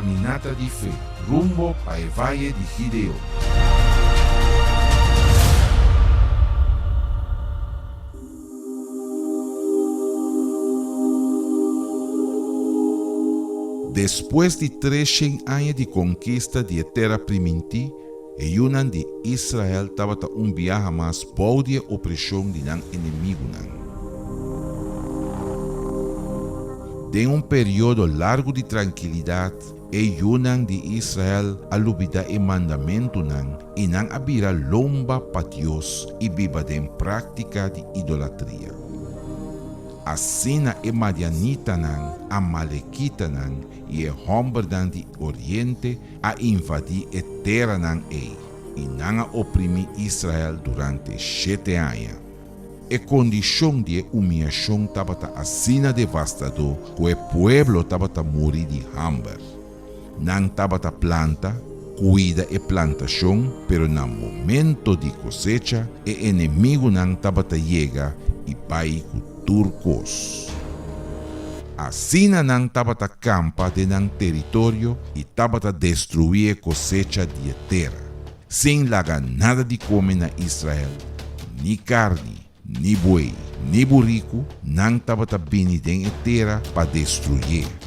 Kaminata di Fe, rumbo pa e Vaye di Gideon. Despues di treshen aña di konkista di e Tera Primintí, e yunan di Israel tabata un biaha mas bou di e opreshon di nan enemigunan. Den un periodo largu di trankilidat, E yunan di Israel a lubidá e mandamentunan i nan a bira lomba pa Dios i biba den práktika di idolatria. Asina e madianitanan, amalekitanan i e hòmbernan di oriente a invadí e teranan ei, i nan a oprimí Israel durante shete aña. E kondishon di e umiashon tabata asina devastadó ku e pueblo tabata muri di hamber. Nan tabata planta, kuida e plantashon, pero na momento di kosecha e enemigunan tabata yega i bai ku tur kos. Asina nan tabata kampa den nan teritorio i tabata destruí e kosecha di e tera. Sin laga nada di kome na Israel, ni karni, ni buey, ni buriku, nan tabata bini den e tera pa destruyé.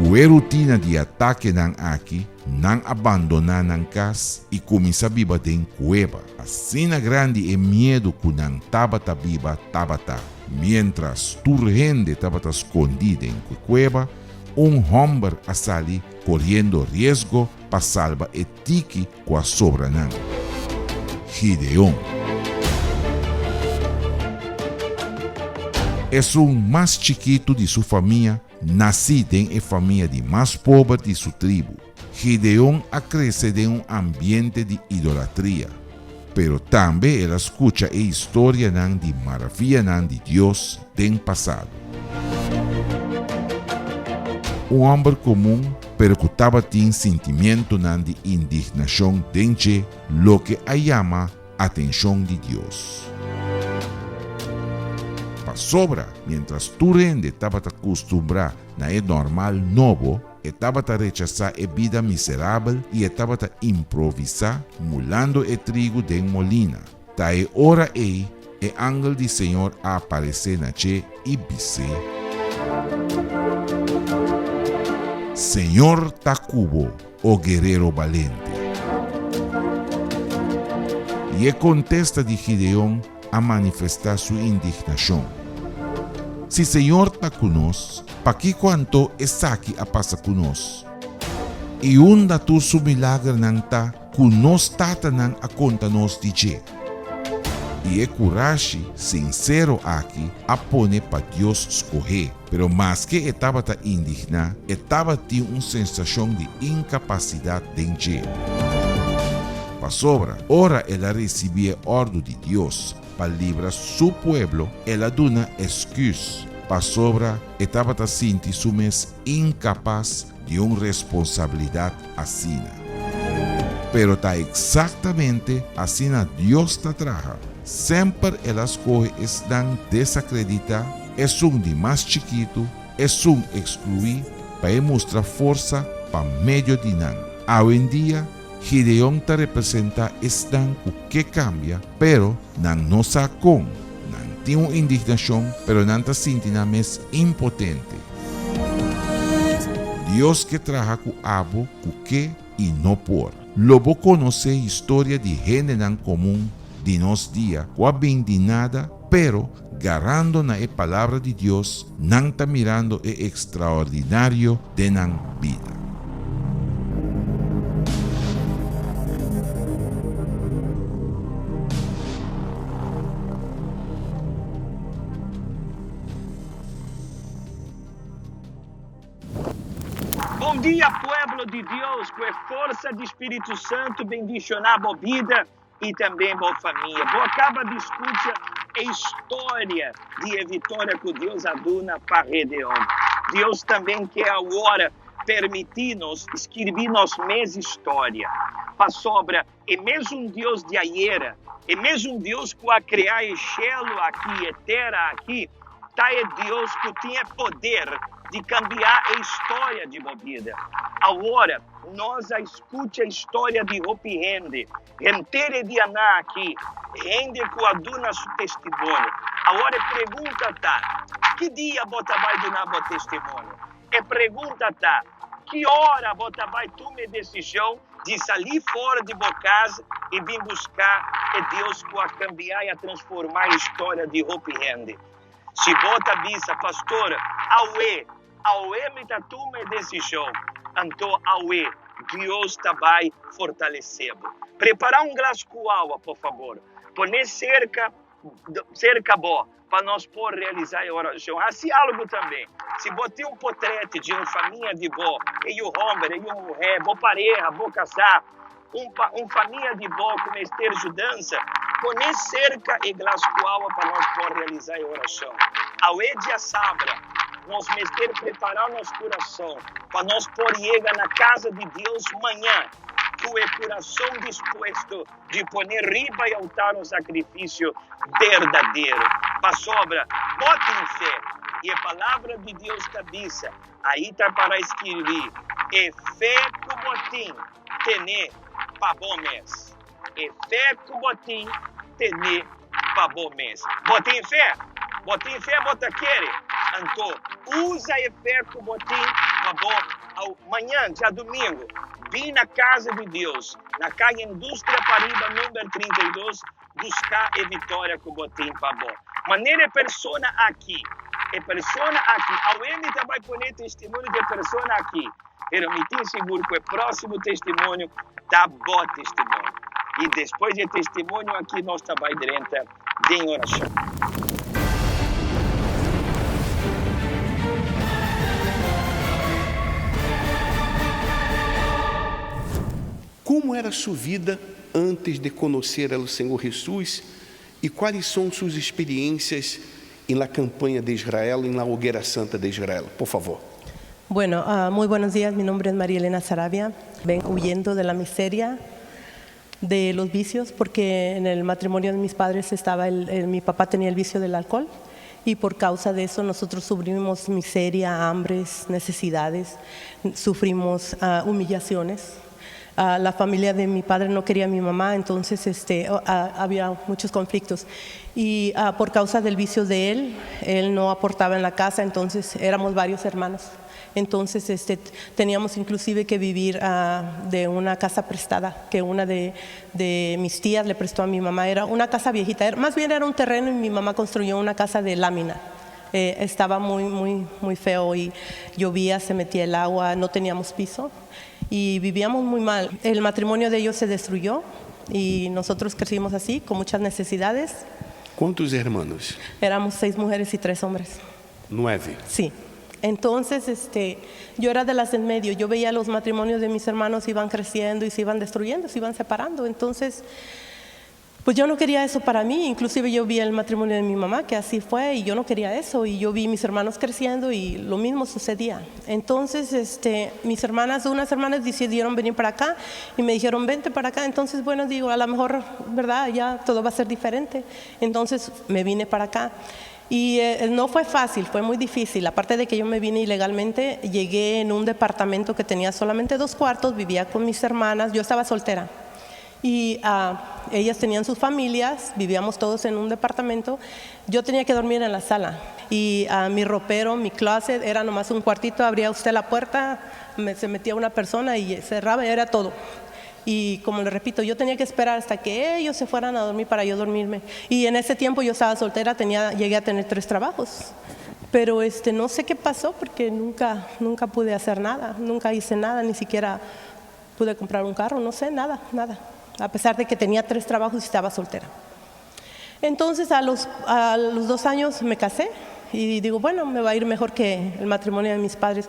Ku e rutina di atakenan aki, nan a bandoná nan kas i kuminsá biba den kueba. Asina grandi e miedu ku nan tabata biba tabata. Miéntras tur hende tabata skondí den kueba, Un hòmber a sali koriendo riesgo pa salba e tiki ku a sobra nan. Gideon. Esun mas chikitu di su famia, nasí den e famia di mas pober di su tribu. Gideon a krese den un ambiente di idolatria, pero tambe el a skucha e historianan di maravianan di Dios den pasado. Un hòmber komun, pero ku tabatin sintimientunan di indignashon den dje, loke a yama atenshon di Dios. Pasobra miéntras tur hende tabata kustumbrá na e normal nobo, E tabata rechasá e bida miserabel i e tabata improvisá mulando e trigu den molina. Ta e ora ei e angel di Señor a aparesé na dje i bis'é, Señor ta ku bo, o guerero balente. I e kontesta di Gideon a manifestá su indignashon. Si Señor ta ku nos, pakiko anto esaki a pasa ku nos? I unda tur su milagernan ta ku nos tatanan a konta nos di dje? I e kurashi sinsero aki a pone pa Dios skoh'é. Pero maske e tabata indigná, e tabatin un sensashon di inkapasidat den dje. Pasobra, ora el a risibí e òrdu di Dios pa libra su pueblo, el a duna esküs, pasobra e tabata sinti su mes inkapas di un responsabilidat asina. Pero ta eksaktamente asina Dios ta traha. Semper el a skohe esnan desakreditá, esun di mas chikitu, esun ekskluí, pa e mustra forsa pa medio di nan. Awendia, Gideon ta representá esnan ku ke kambia, pero nan no sa kon. Nan tin un indignashon, pero nan ta sinti nan mes impotente. Dios ke traha ku abo ku ke i no por. Lo bo konosé historia di hendenan komun di nos dia ku a bin di nada, pero garando na e Palabra di Dios, nan ta mirando e ekstraordinario den nan bida. Bon dia pueblo di Dios, ku e forsa di Spiritu Santu bendishoná bo bida i tambe bo famia. Bo a kaba di skucha e historia di e vitoria ku Dios a duna pa Gedeon. Dios tambe ke awor permití nos skirbi nos mes historia, pasobra e mesun Dios di ayera, e mesun Dios ku a krea e shelu aki, e tera aki, ta e Dios ku tin e poder. di kambia e historia di bo bida. Awor, nos a skucha historia di hopi hende, henter e dianan aki, hende ku a duna su testimonio. Awor e pregunta ta, ki dia bo ta bai duna bo testimonio? E pregunta ta, ki ora bo ta bai tuma e desishon di salí for di bo kas i bin buska e Dios ku a kambia i a transformá e historia di hopi hende? Si bo ta bisa, Pastor, awe, awe mi ta tuma e desishon, anto awe Dios ta bai fortalesé bo. Prepará un glas ku awa, por fabor. Pon'é serka, serka bo pa nos por realisá e orashon. Hasi algu tambe. Si bo tin un potrèt di un famia di bo, e yu hòmber, e yu muhé, bo pareha, bo kasá, Un pa un famia di bo ku mester judansa, pone serka e glas ku awa pa nos por realisá e orashon. Awe diasabra, nos mester prepará nos kurason pa nos por yega na kasa di Dios maña ku e kurason dispuesto di pone riba e altar un sakrifisio berdadero. Pasobra bo tin fe, i e Palabra di Dios ta bisa, Aí ta para skirbi, E fe ku bo tin, ten'é pa bo mes. E fe ku bo tin, ten'é pa bo mes. Bo tin fe? Bo tin fe, bo ta kere? Anto, usa e fe ku bo tin pa bo au mañan, djadumingu, bin na casa di Dios, na Calle Industria Pariba number 32, Buska e viktoria ku bo tin pa bo. Manera e persona aki, e persona aki, awe mi ta bai pone testimonio di e persona aki, pero mi tin sigur ku e próksimo testimonio ta bo testimonio. I despues di e testimonio aki nos ta bai drenta den orashon. Como era su vida antes de conocer al Señor Jesús y cuáles son sus experiencias en la campaña de Israel, en la Hoguera Santa de Israel? Por favor. Bueno, muy buenos días, mi nombre es María Elena Sarabia. Vengo huyendo de la miseria, de los vicios, porque en el matrimonio de mis padres estaba el, mi papá tenía el vicio del alcohol y por causa de eso nosotros sufrimos miseria, hambres, necesidades, sufrimos humillaciones. La familia de mi padre no quería a mi mamá, entonces este, había muchos conflictos. Y por causa del vicio de él, él no aportaba en la casa, entonces éramos varios hermanos. Entonces este, teníamos inclusive que vivir de una casa prestada, que una de, de mis tías le prestó a mi mamá. Era una casa viejita, más bien era un terreno y mi mamá construyó una casa de lámina. Estaba muy, muy, muy feo y llovía, se metía el agua, no teníamos piso y vivíamos muy mal. El matrimonio de ellos se destruyó y nosotros crecimos así, con muchas necesidades. ¿Cuántos hermanos? Éramos seis mujeres y tres hombres. Nueve. Sí. Entonces, este, yo era de las del medio. Yo veía los matrimonios de mis hermanos iban creciendo y se iban destruyendo, se iban separando. Entonces, pues yo no quería eso para mí. Inclusive yo vi el matrimonio de mi mamá, que así fue, y yo no quería eso. Y yo vi mis hermanos creciendo y lo mismo sucedía. Entonces, este, mis hermanas, unas hermanas decidieron venir para acá y me dijeron, vente para acá. Entonces, bueno, digo, a lo mejor, ¿verdad? Ya todo va a ser diferente. Entonces me vine para acá. Y no fue fácil, fue muy difícil. Aparte de que yo me vine ilegalmente, llegué en un departamento que tenía solamente dos cuartos, vivía con mis hermanas, yo estaba soltera. Y ellas tenían sus familias, vivíamos todos en un departamento. Yo tenía que dormir en la sala. Y mi ropero, mi closet, era nomás un cuartito, abría usted la puerta, se metía una persona y cerraba y era todo. Y como le repito, yo tenía que esperar hasta que ellos se fueran a dormir para yo dormirme. Y en ese tiempo yo estaba soltera, llegué a tener tres trabajos. Pero este, no sé qué pasó porque nunca, nunca pude hacer nada, nunca hice nada, ni siquiera pude comprar un carro, no sé, nada, nada. A pesar de que tenía tres trabajos y estaba soltera. Entonces a los 2 años me casé y digo, bueno, me va a ir mejor que el matrimonio de mis padres,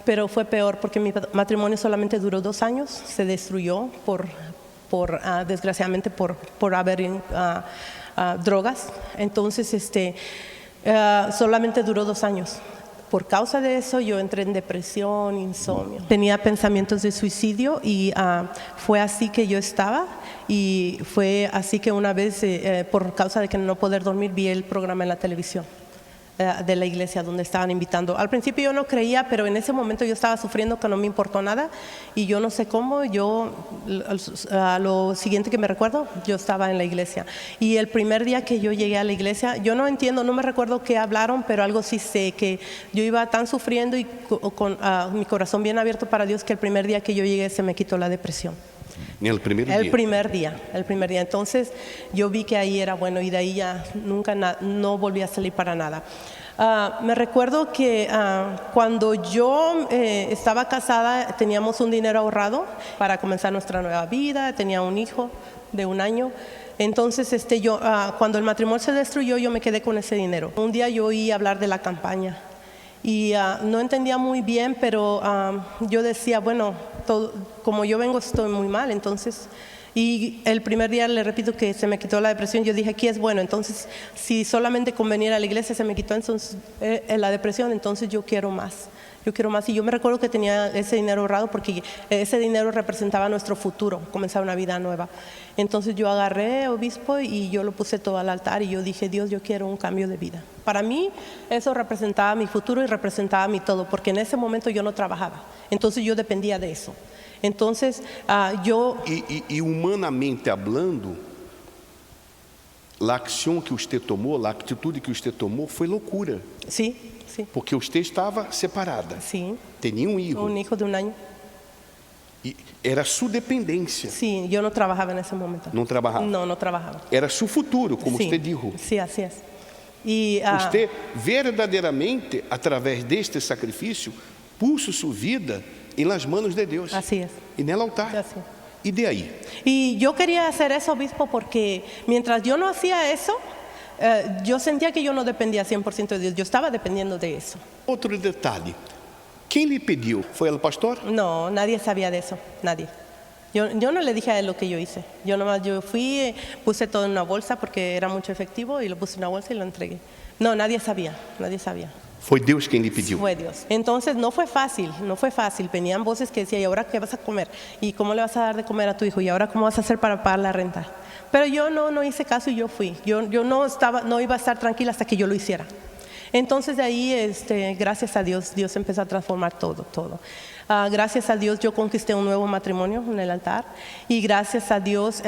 pero fue peor porque mi matrimonio solamente duró 2 años, se destruyó por desgraciadamente por haber drogas. Entonces, este, solamente duró 2 años. Por causa de eso yo entré en depresión, insomnio. Tenía pensamientos de suicidio y fue así que yo estaba y fue así que una vez, por causa de que no poder dormir, vi el programa en la televisión. De la iglesia donde estaban invitando. Al principio yo no creía, pero en ese momento yo estaba sufriendo que no me importó nada y yo no sé cómo, yo, a lo siguiente que me recuerdo, yo estaba en la iglesia. Y el primer día que yo llegué a la iglesia, yo no entiendo, no me recuerdo qué hablaron, pero algo sí sé, que yo iba tan sufriendo y con mi corazón bien abierto para Dios que el primer día que yo llegué se me quitó la depresión. El primer El día. Primer día, el primer día. Entonces yo vi que ahí era bueno y de ahí ya nunca no volví a salir para nada. Me recuerdo que cuando yo estaba casada teníamos un dinero ahorrado para comenzar nuestra nueva vida, tenía un hijo de un año. Entonces, yo, cuando el matrimonio se destruyó, yo me quedé con ese dinero. Un día yo oí hablar de la campaña y no entendía muy bien, pero yo decía: "Bueno, todo, como yo vengo estoy muy mal". Entonces, y el primer día, le repito que se me quitó la depresión, yo dije: "Aquí es bueno, entonces, si solamente con venir a la iglesia se me quitó entonces, la depresión, entonces yo quiero más, yo quiero más". Y yo me recuerdo que tenía ese dinero ahorrado porque ese dinero representaba nuestro futuro, comenzar una vida nueva. Entonces yo agarré, obispo, y yo lo puse todo al altar y yo dije: "Dios, yo quiero un cambio de vida". Para mí eso representaba mi futuro y representaba mi todo, porque en ese momento yo no trabajaba. Entonces yo dependía de eso. Entonces yo E humanamente hablando, a ação que você tomou, a atitude que você tomou foi loucura. Sí. Porque você estava separada. Sí. Tinha um hijo. Un hijo de un año. E era sua dependência. Sí, yo no trabajaba en ese momento. Não trabalhava? No, no trabajaba. Era seu futuro, como Sí, você dijo. Sí, así es. Y Você verdadeiramente, através deste sacrifício, puso sua vida en las manos de Deus. Así es. E en el altar. Así. E de aí? Y yo quería hacer eso, obispo, porque mientras yo no hacía eso, yo sentía que yo no dependía 100% de Dios, yo estaba dependiendo de eso. Outro detalhe. Quem lhe pediu? Foi o pastor? No, nadie sabía de eso, nadie. Yo no le dije a él lo que yo hice. Yo nomás yo fui, puse todo en una bolsa porque era mucho efectivo y lo puse en una bolsa y lo entregué. No, nadie sabía, nadie sabía. Foi Deus quem lhe pediu. Fue Dios. Entonces no fue fácil, no fue fácil. Venían voces que decían: "¿Y ahora qué vas a comer? ¿Y cómo le vas a dar de comer a tu hijo? ¿Y ahora cómo vas a hacer para pagar la renta?". Pero yo no, no hice caso y yo fui. Yo no, estaba, no iba a estar tranquila hasta que yo lo hiciera. Entonces de ahí, gracias a Dios, Dios empezó a transformar todo, todo. Gracias a Dios yo conquisté un nuevo matrimonio en el altar y gracias a Dios,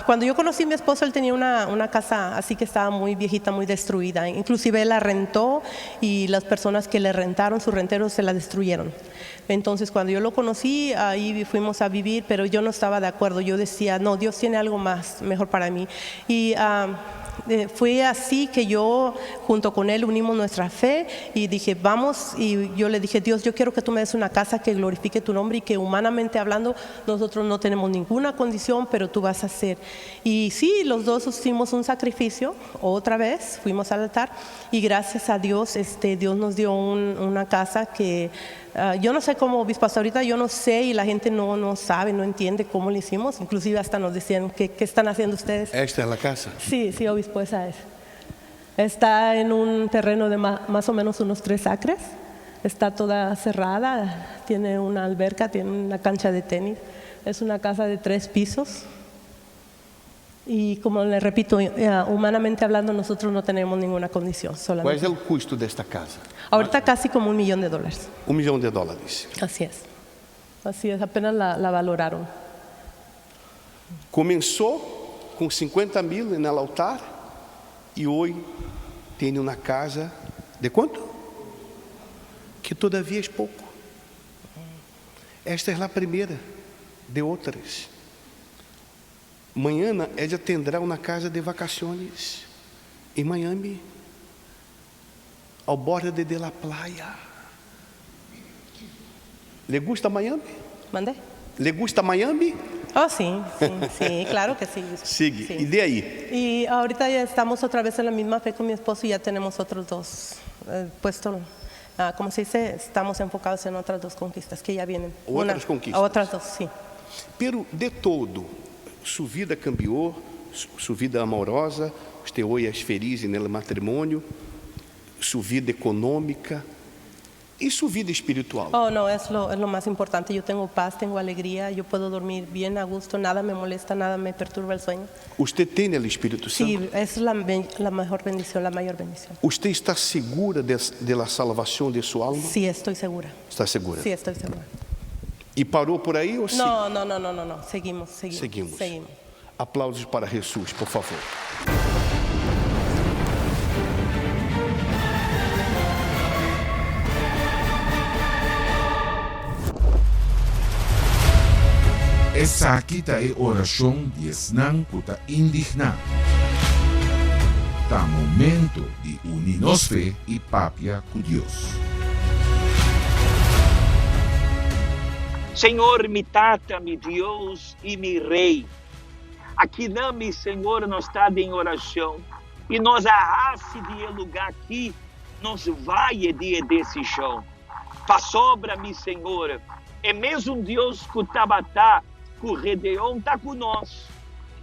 cuando yo conocí a mi esposo, él tenía una casa así que estaba muy viejita, muy destruida. Inclusive él la rentó y las personas que le rentaron, sus renteros, se la destruyeron. Entonces cuando yo lo conocí, ahí fuimos a vivir, pero yo no estaba de acuerdo. Yo decía: "No, Dios tiene algo más, mejor para mí". Y fue así que yo junto con él unimos nuestra fe y dije: "Vamos", y yo le dije: "Dios, yo quiero que tú me des una casa que glorifique tu nombre y que humanamente hablando nosotros no tenemos ninguna condición, pero tú vas a hacer". Y sí, los dos hicimos un sacrificio, otra vez fuimos al altar y gracias a Dios, Dios nos dio una casa que yo no sé cómo, obispo, hasta ahorita yo no sé y la gente no, no sabe, no entiende cómo lo hicimos, inclusive hasta nos decían: "¿Qué están haciendo ustedes?". Esta é a casa? Sí, obispo, esa es. Está en un terreno de más o menos unos 3 acres. Está toda cerrada, tiene una alberca, tiene una cancha de tenis. Es una casa de tres pisos. Y como le repito, humanamente hablando, nosotros no tenemos ninguna condición. Qual Solamente. É o custo desta casa? Ahorita casi como 1 millón de dólares. 1 milhão de dólares. Así es. Así es, apenas la valoraron. Começou com 50 mil no altar e hoje tem uma casa de quanto? Que todavía é pouco. Esta é a primeira de outras. Mañana ella tendrá uma casa de vacaciones em Miami, ao borde de la playa. ¿Le gusta Miami? ¿Mande? ¿Le gusta Miami? Oh, sí, claro que sí. Sigue. Sí. E de aí? Y ahorita ya estamos otra vez en la misma fe con mi esposo y ya tenemos otros dos puesto, ¿cómo se dice? Estamos enfocados en otras dos conquistas que ya vienen. Otras conquistas. Otras dos, sí. Pero de todo, sua vida cambiou, sua vida amorosa, usted hoje é feliz no matrimônio, sua vida econômica. E su vida espiritual? Oh, no, es lo, es lo más importante. Yo tengo paz, tengo alegría, yo puedo dormir bien a gusto, nada me molesta, nada me perturba el sueño. Usted tiene el Espíritu Santo? Sí, es la, la mejor bendición, la mayor bendición. Usted está segura de, de la salvación de su alma? Sí, estoy segura. Está segura? Sí, estoy segura. E parou por aí ou No, no, no, no, no, no. Seguimos, seguimos. Seguimos. Seguimos. Aplausos para Jesus, por favor. Esaki ta e orashon di esnan ku ta indigná. Ta momento di uni nos fe i papia ku Dios. Señor, mi Tata, mi Dios i mi Rei, akinan, mi Señor, nos ta den orashon i nos a hasi di e lugá aki nos vaye di e desishon. Pasobra, mi Señor, e mesun Dios ku tabata ku Gedeon ta ku nos,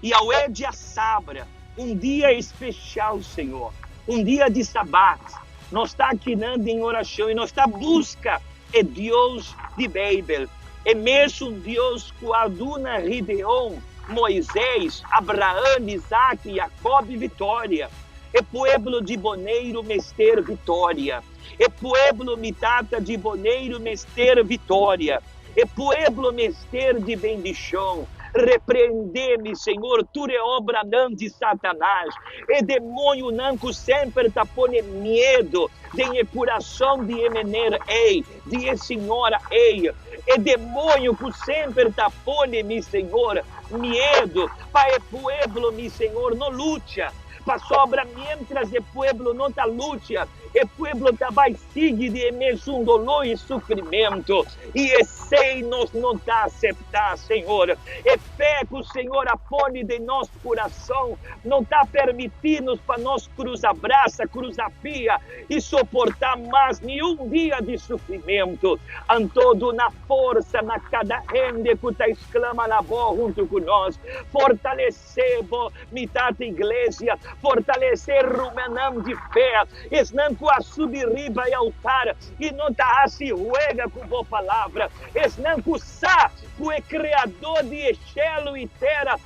i awe djasabra, un dia especial, Señor, un dia di Sabat, nos ta akinan den orashon i nos ta buska e Dios di Beibel, e mesun Dios ku a duna Gideon, Moisés, Abraham, Isaac, Jacob vitória. E pueblo di Boneiru mester vitória. E pueblo, mi Tata, di Boneiru mester vitória. E pueblo mester di bendishon. Repreendé, mi Señor, tur e obranan di Satanas, e demoñonan ku semper ta pone miedo den e kurason di e mener ei, di e señora ei. E demoño ku semper ta pone, mi Señor, miedo pa e pueblo, mi Señor, no lucha. Pasobra miéntras e pueblo no ta lucha, e pueblo ta bai sigui di e mesun doló i sufrimentu. I esei nos no ta aseptá, Señor. E fe ku Señor a pone den nos kurason no ta permití nos pa nos krusa brasa, krusa pia i soportá mas niun dia di sufrimentu. Anto duna forsa na kada hende ku ta esklama na bo huntu ku nos. Fortalesé Bo, mi Tata Iglesia, fortalesé rumannan di fe, esnan ku a subi riba e altar i no ta hasi huega ku bo palabra, esnan ku sa ku e Kreadó di e shelu i tera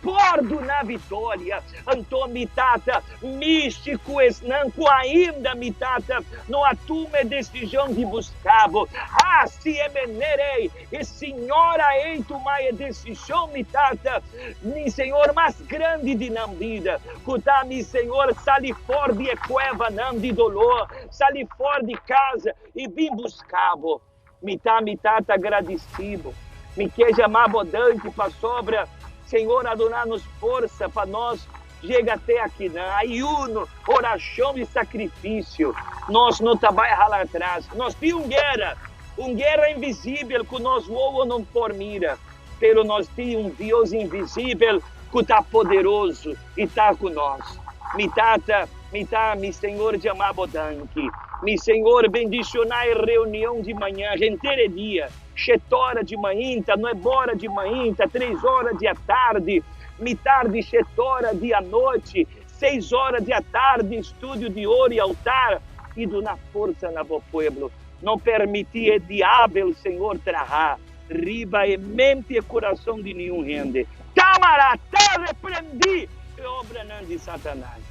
por duna vitoria. Anto, mi Tata, mishi ku esnan ku ainda, mi Tata, no a tuma e desishon di buska bo. Hasi e manera ei E siñora ei tuma e desishon, mi Tata, mi Señor mas grandi di nan bida, ku ta mi Señor sali for di e kuevanan di doló, sali for di kasa i bin buska bo. Mi ta, mi Tata, gradisí bo. Mi ke yama bo danki pasobra Señor a duna nos forsa pa nos yega te akinan. Ayuno, orashon i sakrifisio. Nos no ta bai hala atras. Nos tin un guera, un guera invisibel ku nos wowo no por mira, pero nos tin un Dios invisibel ku ta poderoso i ta ku nos. Mi Tata, mi ta, mi Señor yama bo danki. Mi Señor, bendishoná e reunion di mañan henter e dia. Shetora di mainta, nuebora di mainta, tres ora di atardi, mitar di shetora di anochi, seis ora di atardi, studio di ora i altar, i duna forsa na bo pueblo. No permití e diabel, Señor, traha riba e mente i e kurason di niun hende. Tamara ta reprendí e obranan di Satanas.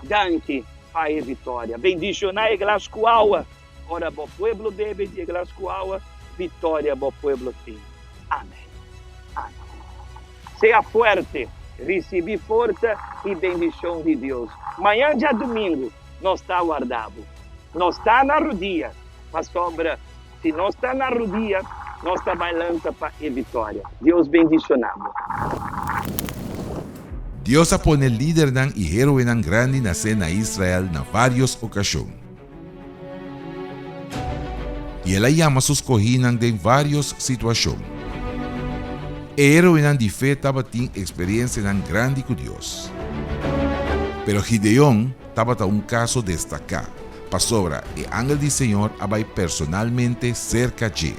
Danki pa e vitoria. Bendishoná e glas ku awa. Ora bo pueblo bebe di e glas ku awa, vitoria bo pueblo tin. Amen. Amen. Sea fuerte, risibi forsa i bendishon di Dios. Mañan djadumingu nos ta warda bo. Nos ta na rudia, pasobra si nos ta na rudia, nos ta bai lanta pa e vitoria. Dios bendishoná bo. Dios a pone lidernan i héroenan grandi nase na Israel na vários okashon. I el a yama su skohínan den vários situashon. E héroenan di fe tabatin eksperensianan grandi ku Dios. Pero Gideon tabata un kaso destaká, pasobra e angel di Señor a bai personalmente serka dje.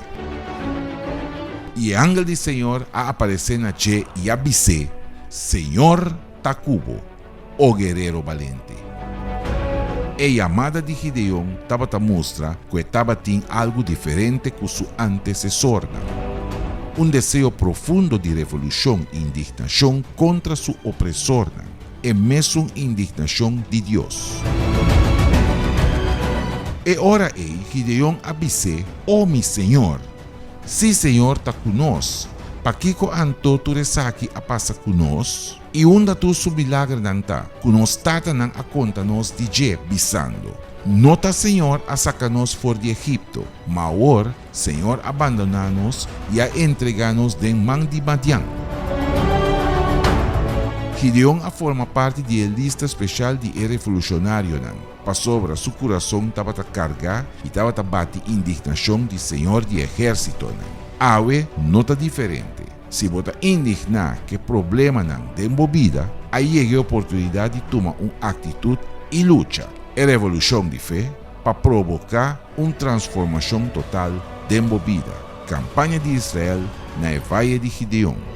I e angel di Señor a aparesé na dje i a bis'é, Señor ta ku bo, o guerero balente. E yamada di Gideon tabata mustra ku e tabatin algu diferente ku su antesesornan, un deseo profundo di revolushon i indignashon kontra su opresornan, e mesun indignashon di Dios. E ora ei Gideon a bis'é, O mi señor! Si Señor ta ku nos, pakiko anto tur esaki a pasa ku nos? I unda tur su milagernan ta, ku nos tatanan a konta nos di dje, bisando, No ta Señor a saka nos for di Egipto, ma awor Señor a bandoná nos i a entregá nos den man di Madian. Gideon a forma parti di e lista speshal di e revolushonarionan, pasobra su kurason tabata kargá i tabata bati indignashon di Señor di ehérsitonan. Awe no ta diferente. Si bo ta indigná ku e problemanan den bo bida, a yega e oportunidat di tuma un aktitut i lucha, e revolushon di fe, pa proboká un transformashon total den bo bida. Kampaña di Israel na e Vaye di Gideon.